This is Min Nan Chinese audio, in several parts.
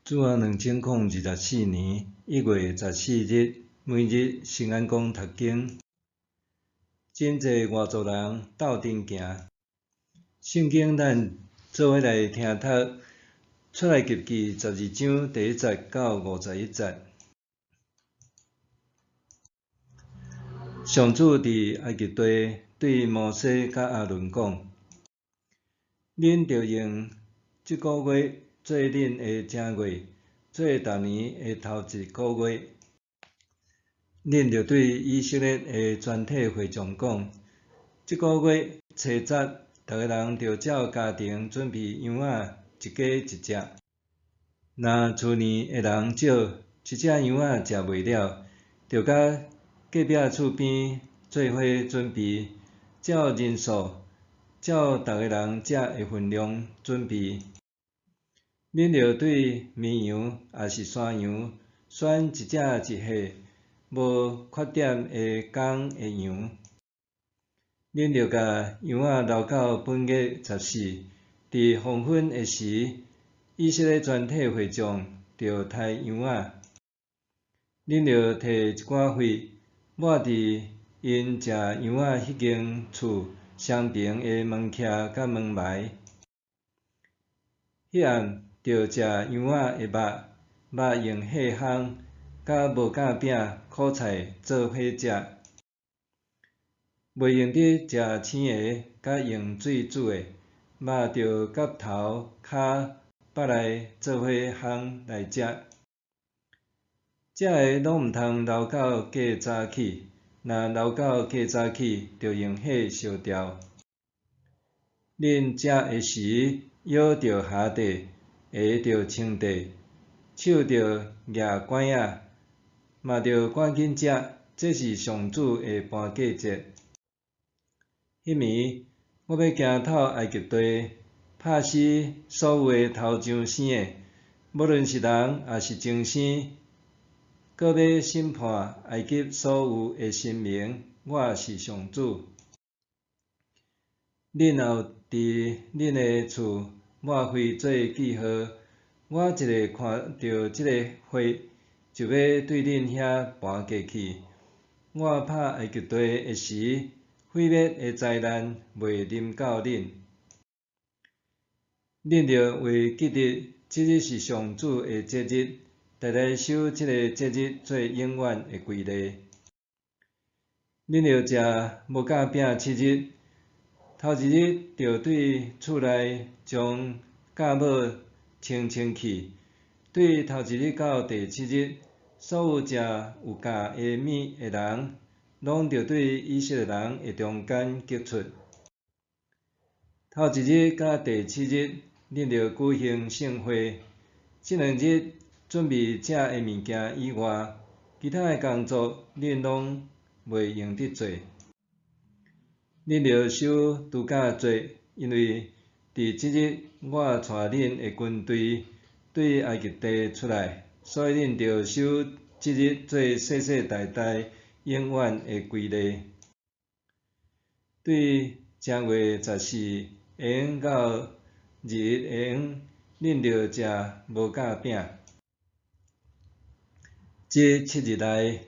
主後2024年1月14日，每日新安講讀經。真濟外族人鬥陣行。聖經咱做伙來聽讀出埃及記12章第1節到51節。上主佇埃及地對摩西佮亞倫講：恁著用這個月做恁的正月，做逐年的頭一個月。恁著對以色列的全體會眾講：這個月初十，逐个人著照家庭準備羊仔一家一隻。若厝內的人少，一隻羊仔食袂了，著佮隔壁厝邊做伙準備，照人數，照逐个人食的份量準備。恁著對綿羊抑是山羊，選一隻一歲無缺點的公的羊。恁著共羊仔留到本月14，佇黃昏的時，以色列全體會眾著刣羊仔。恁著提一寡血，抹佇𪜶食羊仔彼間厝雙爿的門徛佮門楣。彼暗著食羊仔的肉，肉用火烘，佮無酵餅、苦菜做伙食。袂用得食生的，佮用水煮的，肉著佮頭、跤、腹內做伙烘來食。食的攏毋通留到過早起，若留到過早起，著用火燒掉。恁食的時，腰著縖帶，鞋著穿帶，手著攑拐仔，嘛著趕緊食，這是上主的盤過節。彼暝，我欲行透埃及地，拍死所有的頭上生的，無論是人抑是牲畜，閣欲審判埃及所有的神明，我是上主。恁若有佇恁的厝抹血做記號，我一下看著這個血，就欲對恁遐盤過去。我拍埃及地的時，毀滅的災難袂臨到恁。恁著為記得這日是上主的節日，代代守這個節日做永遠的規例。恁著食無酵餅7日，頭一日著對厝內將酵母清清去。對頭一日到第七日，所有食有酵的物的人，攏著對以色列人的中間革出。頭一日佮第七日，恁著舉行聖會。這兩日準備食的物件以外，其他的工作恁攏袂用得做。恁著守度假節，因為佇這日我帶恁的軍隊對埃及地出來，所以恁著守這日做世世代代永遠的規例。對正月14下昏到21下昏，恁著食無酵餅。這七日內，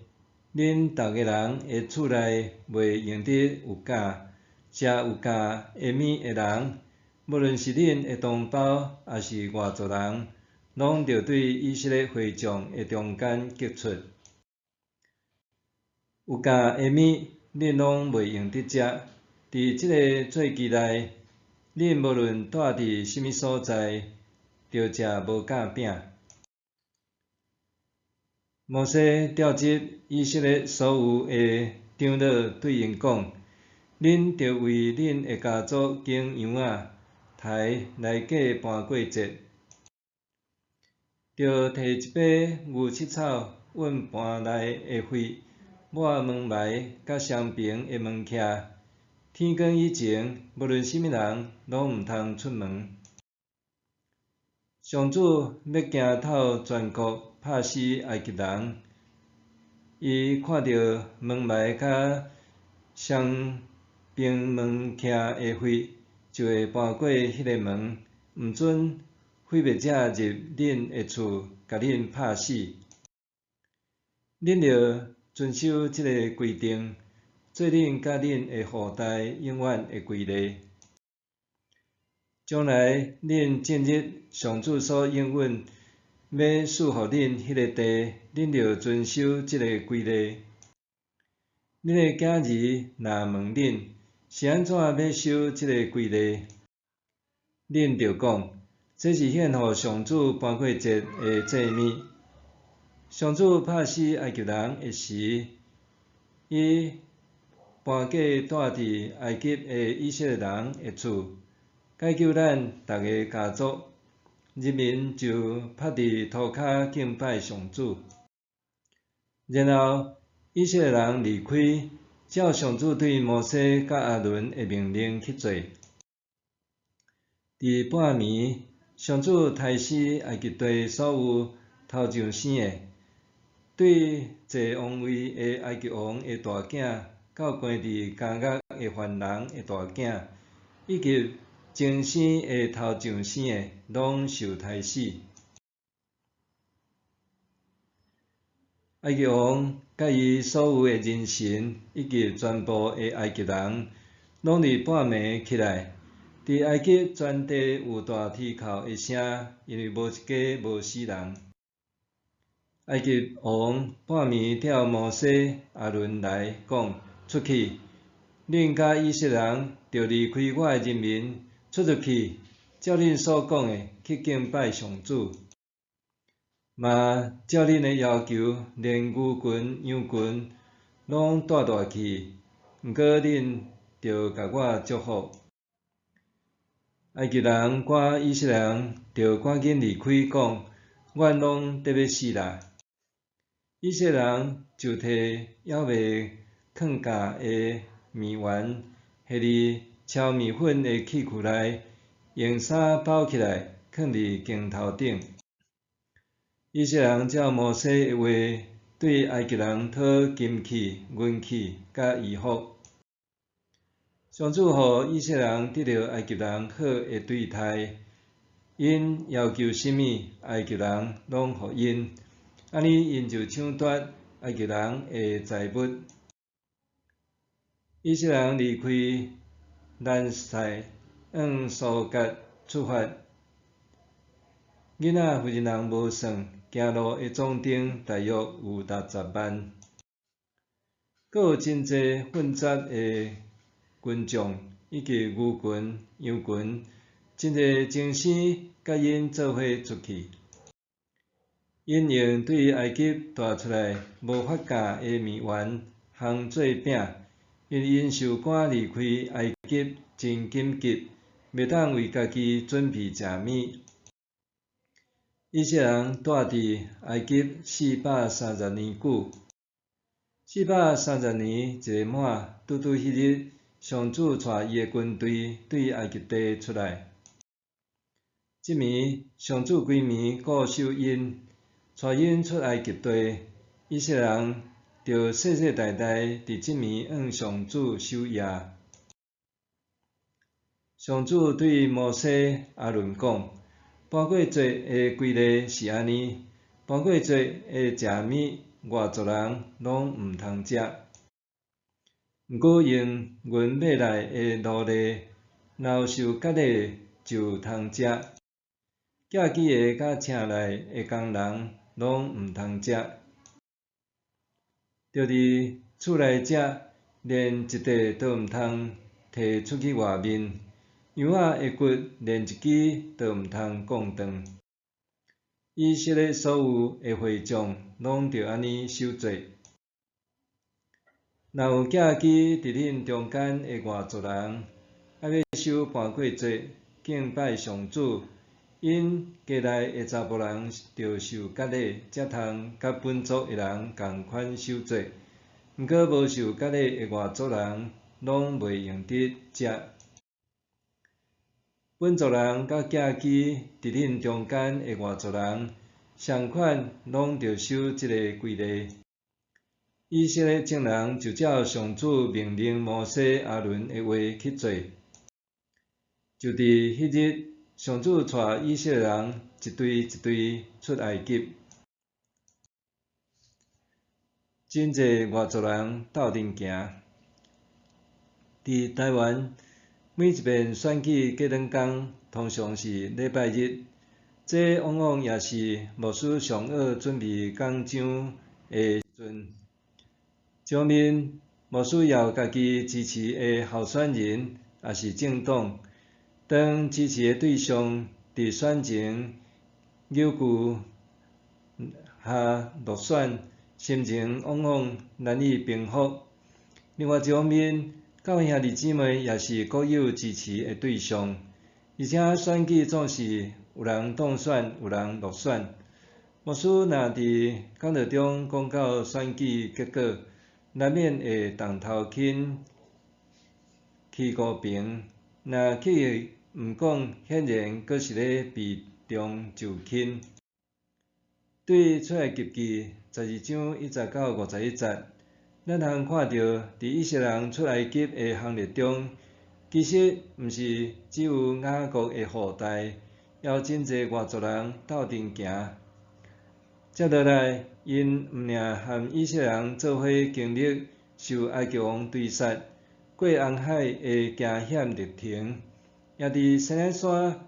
恁逐个人的厝內袂用得有酵，食有酵的物的人，無論是恁的同胞，抑是外族人，攏著對以色列會眾的中間革出。有酵的物，恁攏袂用得食。佇這个節期內，恁無論蹛佇啥物所在，著食無酵餅。摩西召集以色列所有的長老對𪜶講：恁著為恁的家族揀羊仔，刣來過盤過節。著提一塊牛膝草蘊盤內的血，抹門楣佮雙爿的門徛。天光以前，無論啥物人，攏毋通出門。上主欲行透全國，拍死埃及人。伊看著門楣佮雙爿門徛的血，就會盤過彼个門，毋准毀滅者入恁的厝，共恁拍死。恁著遵守這个规定，做恁佮恁的後代永遠的規例。將來恁進入上主所應允欲賜予恁彼个地，恁著遵守這个規例。恁的囝兒若問恁，是按怎欲守這个規例？恁著講，這是獻予上主盤過節的祭物。上主拍死埃及人的時，伊搬過住佇埃及的以色列人的厝，解救咱逐个家族。人民就趴佇塗跤敬拜上主。然後以色列人離開，照上主對摩西佮亞倫的命令去做。佇半暝，上主刣死埃及地所有頭上生的，對坐王位的埃及王的大囝，到關佇監獄的犯人的大囝，以及前生的頭上生的，攏受刣死。埃及王佮伊所有的人神，以及全部的埃及人，攏佇半暝起來，佇埃及全地有大啼哭的聲，因為無一家無死人。埃及王半暝召摩西、亞倫來講：出去，恁佮以色列人著離開我的人民，出入去，照恁所講的去敬拜上主。嘛，照恁的要求，連牛群、羊群攏帶帶去，毋過恁著共我祝福。埃及人趕以色列人著趕緊離開，講：阮攏得欲死啦！以色列人就提猶未囥酵的麵圓，下佇敲麵粉的器具內，用衫包起來，囥佇鏡頭頂。以色列人照摩西的話，對埃及人討金器、銀器佮衣服。上主予以色列人得著埃及人好的對待，𪜶要求啥物，埃及人攏予𪜶，按呢𪜶就搶奪埃及人的財物。以色列人離開蘭塞，向蘇割出發。囡仔婦人人無算，行路的總長大約有60萬。閣有真濟混雜的群眾，以及牛群、羊群，真濟精生佮𪜶做伙出去。𪜶用對埃及帶出來無發酵的麵圓烘做餅，因為𪜶受趕離開埃及真緊急，袂當為家己準備食物。以色列人住佇埃及430年久，430年一个滿，拄拄彼日，上主帶伊的軍隊對埃及地出來。這暝，上主規暝顧守𪜶，帶𪜶出埃及地。以色列人著世世代代佇這暝向上主守夜。上主對摩西、亞倫講：盤過節的規例是按呢，盤過節的食物，外族人攏毋通食。毋過用銀買來的奴隸，若有受割禮就通食。寄居的佮請來的工人攏毋通食。著佇厝內食，連一塊都毋通提出去外面。羊仔的骨連一支都毋通摃斷。以色列所有的會眾攏著按呢守節。若有寄居佇恁中間的外族人，愛欲守盤過節，敬拜上主，𪜶家內的查埔人著受割禮，才通佮本族的人仝款守節。毋過無受割禮的外族人，攏袂用得食。本族人佮寄居佇恁中間的外族人，相款攏著守這个規例。以色列眾人就照上主命令摩西、亞倫的話去做。就佇彼日，上主帶以色列人一隊一隊出埃及。真濟外族人鬥陣行。佇台灣，每一遍選舉過兩工，通常是禮拜日，這往往也是牧師上好準備講章的時陣。一方面，牧師也有家己支持的候選人，抑是政黨。當支持的對象佇選情扭曲下落選，心情往往難以平復。另外一方面，教會兄弟姊妹也是國有支持的對象，而且選舉總是有人當選，有人落選。牧師若佇講道中講到選舉結果，難免會當頭輕起五評，若刻意毋講，顯然閣是咧避重就輕。對出埃及記12章1節到51節，咱通看著佇以色列人出埃及的行列中，其實毋是只有雅各的後代，也有真濟外族人鬥陣行。接落來，𪜶毋爾和以色列人做伙經歷受埃及王追殺、過紅海的驚險歷程，也佇西奈山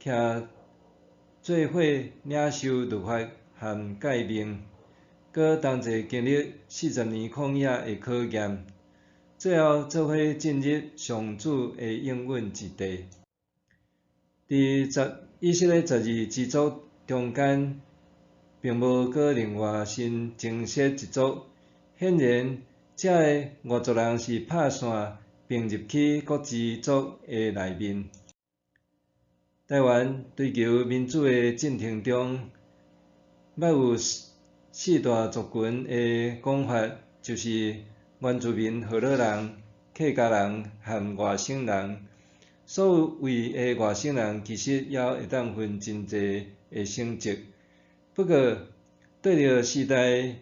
徛做伙領受律法和誡命，閣同齊經歷40年曠野的考驗，最後做伙進入上主的應允之地。佇十以色列12支族中間，並無閣另外新增設一族。顯然，遮个外族人是拍散併入去各支族的內面。台灣追求民主的進程中，捌有四大族群的講法，就是原住民、河洛人、客家人和外省人。所謂的外省人，其實猶會當分真濟的省籍。不過，隨著時代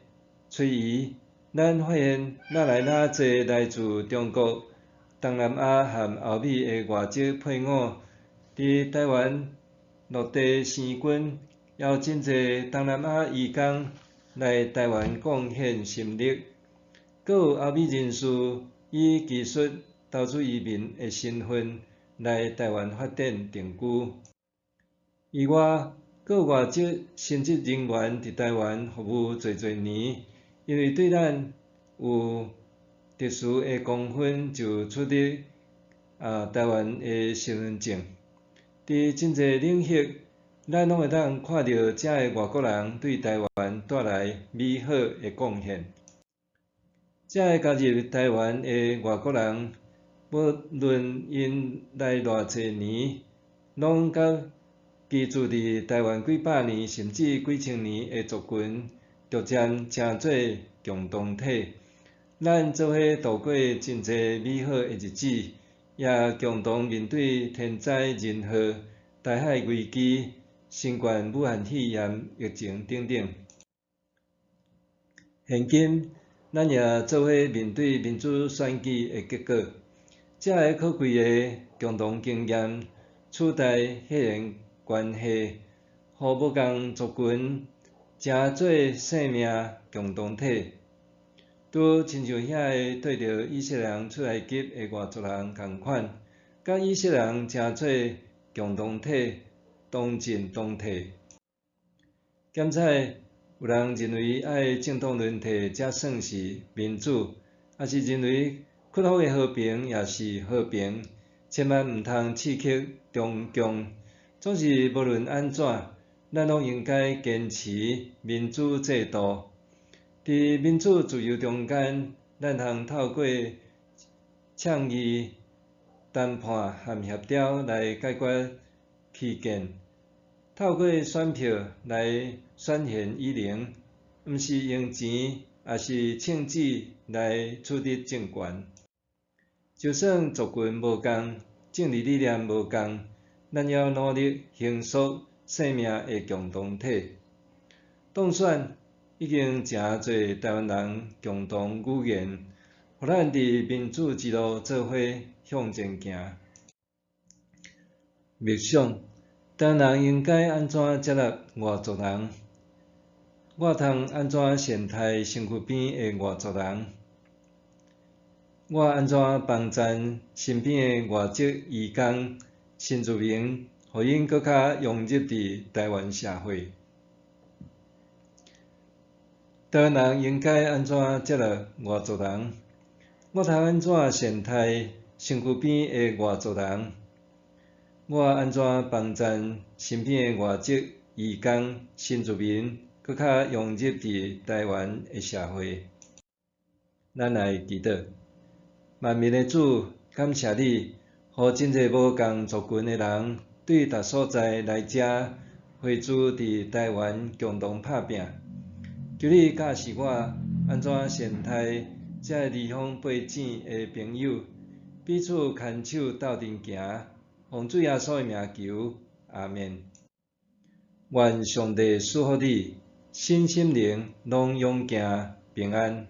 推移，咱發現愈來愈濟來自中國、東南亞和歐美的外籍配偶，佇台灣落地生根，也有真濟東南亞移工來台灣貢獻心力，閣有歐美人士以技術投資移民的身份來台灣發展定居。以外，閣有外籍神職人員佇台灣服務濟濟年，因為對咱有特殊的功勳，就取得台灣的身份證。佇真濟領域，咱攏會當看著遮个外國人對台灣帶來美好的貢獻。遮个加入台灣的外國人，無論𪜶來偌濟年，攏佮居住佇台灣幾百年甚至幾千年的族群，逐漸成做共同體。咱做伙度過真濟美好的日子，也共同面對天災人禍、台海危機、新冠武漢肺炎疫情等等。現今，咱也做伙面對民主選舉的結果，遮个可貴的共同經驗，取代血緣關係，予無仝族群成做生命共同體。拄親像遐个綴著以色列人出埃及的外族人仝款，佮以色列人成做共同體，同進同退。檢採有人認為愛政黨輪替才算是民主，抑是認為屈服的和平也是和平，千萬毋通刺激中共。總是無論按怎，咱攏應該堅持民主制度。佇民主自由中間，咱通透過倡議、談判和協調來解決歧見，透過選票來選賢與能，毋是用錢，抑是銃子來取得政權。就算族群無仝，政治理念無仝，咱也努力形塑生命的共同體。當選已經成做台灣人共同語言，予咱佇民主之路做伙向前行。默想，台灣人應該按怎接納外族人？我通按怎善待身軀邊的外族人？我按怎幫贊身邊的外籍移工、新住民，予𪜶閣較融入佇台灣社會？台灣人應該按怎接納外族人？我通按怎善待身軀邊的外族人？我按怎幫贊身邊的外籍移工、新住民，閣較融入佇台灣的社會？咱來祈禱。萬民的主，感謝你，予真濟無仝族群的人對逐所在來遮匯聚佇台灣共同拍拚。求你教示我按怎善待遮離鄉背井的朋友，彼此牽手鬥陣行，奉主耶穌的名求，阿們。願上帝賜福你，身心靈攏勇健平安。